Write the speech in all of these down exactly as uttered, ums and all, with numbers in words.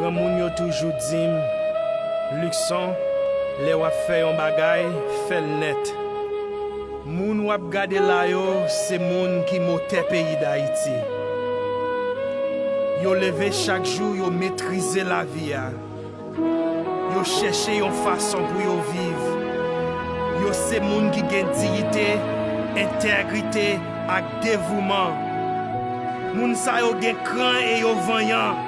Moun yo toujou di m, Luckson, lè w ap fè yon bagay, fè l nèt. Moun w ap gade la yo, se moun ki motè peyi Dayiti. Yo leve chak jou, yo metrize lavi a. Yo chèche yon fason pou yo viv. Yo se moun ki gen diyite, entègrite ak devouman. Moun sa yo gen kran e yo vanyan.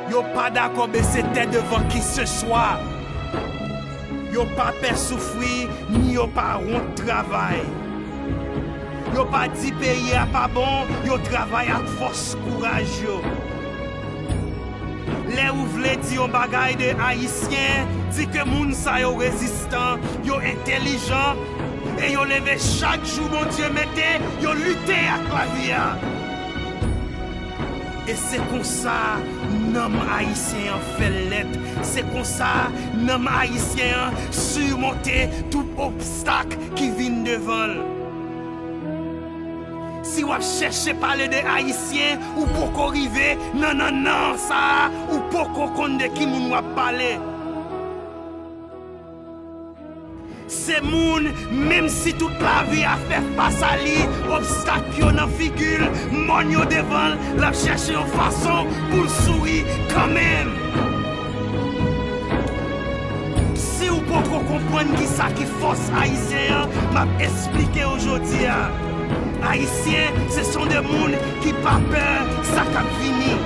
Yo pa dakò bese tèt devan kiseswa. Yo pa pè soufri, ni yo pa wont travay. Yo pa di peyi a pa bon, yo travay ak fòs kouraj yo. Lè ou vle di yon bagay de Ayisyen, di ke moun sa yo rezistan, yo entèlijan, e yo leve chak jou Bondye mete, yo lite ak lavi a. E se konsa nanm ayisyen an fè l nèt. Se konsa nanm ayisyen an simonte tout obstak ki vin devan l. Si w ap chèche pale de Ayisyen, ou poko rive nan nannan sa a, ou poko konn de ki moun w ap pale. Se moun, menm si tout lavi a fè fas a li, obstak yo nan figi l, mòn yo devan l, l ap chèche yon fason pou l souri kanmenm. Si w poko konprann kisa ki fòs ayisyen an, m ap esplike w jodi a. Ayisyen, se son de moun ki pa pè sa k ap vini,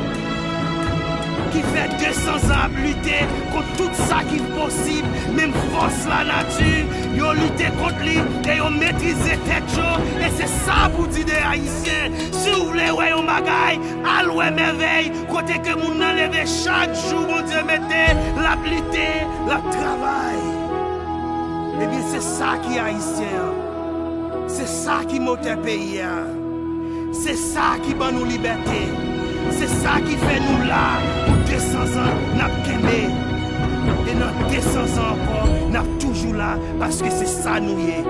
ki fè de san zan ap lite kont tout sa ki posib, menm fòs lanati, yo lite kont li e yo metrize tèt yo, e se sa pou di de Ayisyen. Si w vle wè yon bagay, al wè mèvèy, kote ke moun nan leve chak jou Bondye mete, l ap lite, l ap travay. Ebyen, se sa ki Ayisyen an. Se sa ki motè peyi a. Se sa ki ban nou libète. Se sa ki fè nou la pou de san zan n ap kenbe. E nan de san zan ankò, n ap toujou la paske se sa nou ye.